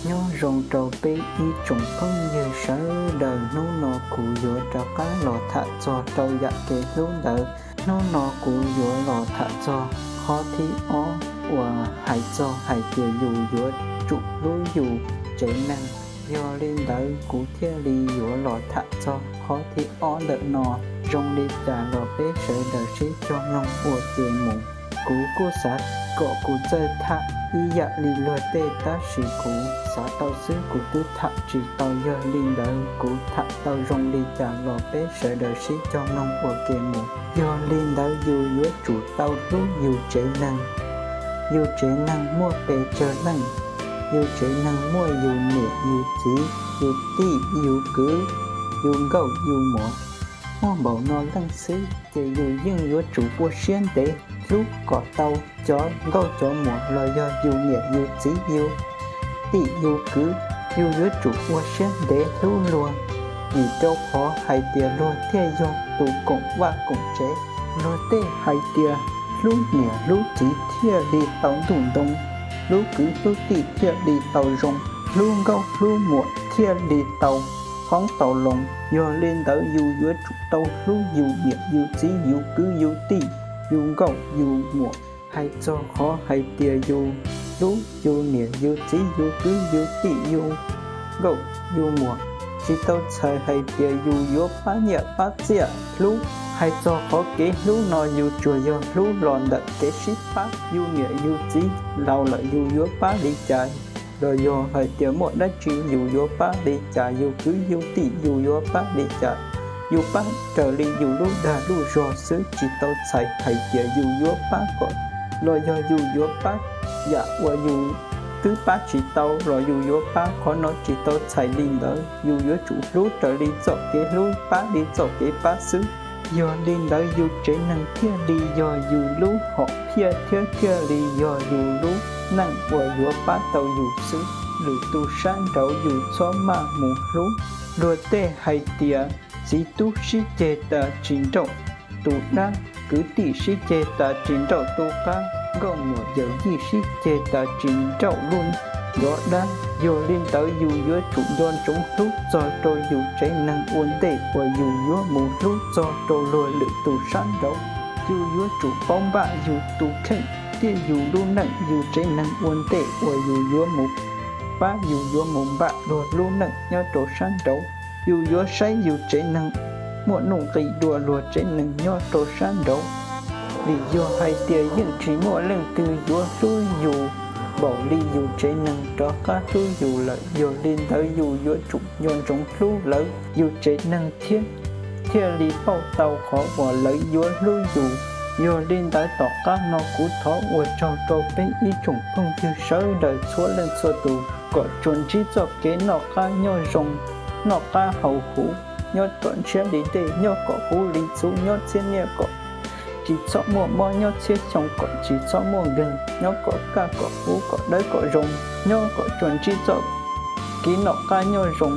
Nyob zoo rau peb ib tsoom phooj ywg sawv daws, hnub no kuv yuav rov qab los tham txog rau yam kev hlub ntawd. Hnub no kuv yuav los tham txog qhov thib ob uas hais txog hais tias yus yuav tsum hlub yus tsev neeg. Yog li ntawd kuv thiaj li yuav los tham txog qhov thib ob ntawm no zoo li cas los peb sawv daws sib cog mloog ua ke mus. Kuv kuj xav kom kuv txawj tham ib yam li luag tej, tab sis kuv xav tau xwb kuv twb tham tsis tau. Yog li ntawd kuv tham tau zoo li cas los peb sawv daws sib cog mloog ua ke mus. Yog li ntawd yus yuav tsum tau hlub yus tsev neeg. Yus tsev neeg muaj pes tsawg leej? Yus tsev neeg muaj yus niam yus txiv, yus tij yus kwv, yus nkauj yus muam, muaj npaum no leej xwb ces yus yeej yuav tsum ua siab ntev hlub kom tau cov nkauj cov muam los yog yus niam yus txiv yus tij yus kwv. Yus yuav tsum ua siab ntev hlub luag, vim rau qhov hais tias luag thiaj yog tus koom vaj koom tsev. Luag tej hais tias hlub niam hlub txiv thiaj li tau ntuj ntoo, hlub kwv hlub tij thiaj li tau zoo, hlub nkauj hlub muam thiaj li tau qoob tau loo. Yog li ntawd yus yuav tsum tau hlub yus niam yus txiv yus kwv yus tij yus nkauj yus muam. Hais txog qhov hais tias yus hlub yus niam yus txiv yus kwv yus tij yus nkauj yus muam, tsis tau txhais hais tias yus yuav pab nyiaj pab txiaj hlub. Hais txog qhov kev hlub no yus tsuas yog hlub los ntawm kev sib pab. Yus niam yus txiv laus lawm yus yuav pab li cas, los yog hais tias muaj dab tsi yus yuav pab li cas, yus kwv yus tij yus yuav pab li cas, yus pab raws li yus lub dag lub zog xwb, tsis tau txhais hais tias yus yuav pab kom, los yog yus yuav pab yam uas yus twb pab tsis tau los yus yuav pab. Qhov no tsis tau txhais li ntawd, yus yuav tsum hlub raws li txoj kev hlub, pab li txoj kev pab xwb. Yog li ntawd yus tsev neeg thiaj li yog yus lub hom phiaj thiab thiaj li yog yus lub neej uas yuav pab tau yus xwb. Lwm tus sab nraud yus txhob maj mus hlub. Luag tej hais tias txiv tub sib ceg tas tsis nrauj tus dab, kwv tij sib ceg tas tsis nrauj tus qab, nkauj muam yawm yij sib ceg tas tsis nrauj lub ncov dab. Yog li ntawd yus yuav tsum nco ntsoov hlub txog rau yus tsev neeg ua ntej uas yus yuav mus hlub txog rau luag lwm tus sab nraud. Yus yuav tsum paub npaj yus tus kheej thiab yus lub neej yus tsev neeg ua ntej uas yus yuav mus pab, yus yuav mus npaj luag lub neej nyob rau sab nraud. Yus yuav saib yus tsev neeg muaj nuj nqis dua luag tsev neeg nyob rau sab nraud, vim yog hais tias yeej tsis muaj leej twg yuav hlub yus npaum li yus tsev neeg rov qab hlub yus lawm. Yog li ntawd yus yuav tsum nco ntsoov hlub lawv yus tsev neeg thiab thiaj li pauj tau qhov uas lawv yuav hlub yus. Yog li ntawd tom qab no kuv thov ua tsaug rau peb ib tsoom phooj ywg sawv daws txhua leej txhua tus kom tsuas ntsib txoj kev noj qab nyob zoo, noj qab haus huv, nyob kom ntshiab li dej, nyob kom huv li txhuv, nyob txhiab niaj kom tsis txhob muaj mob, nyob txhiab xyoo kom tsis txhob muaj nkeeg, nyob kom kaj kom huv, kom dawb kom zoo, nyob kom tsuas ntsib txoj kev noj qab nyob zoo.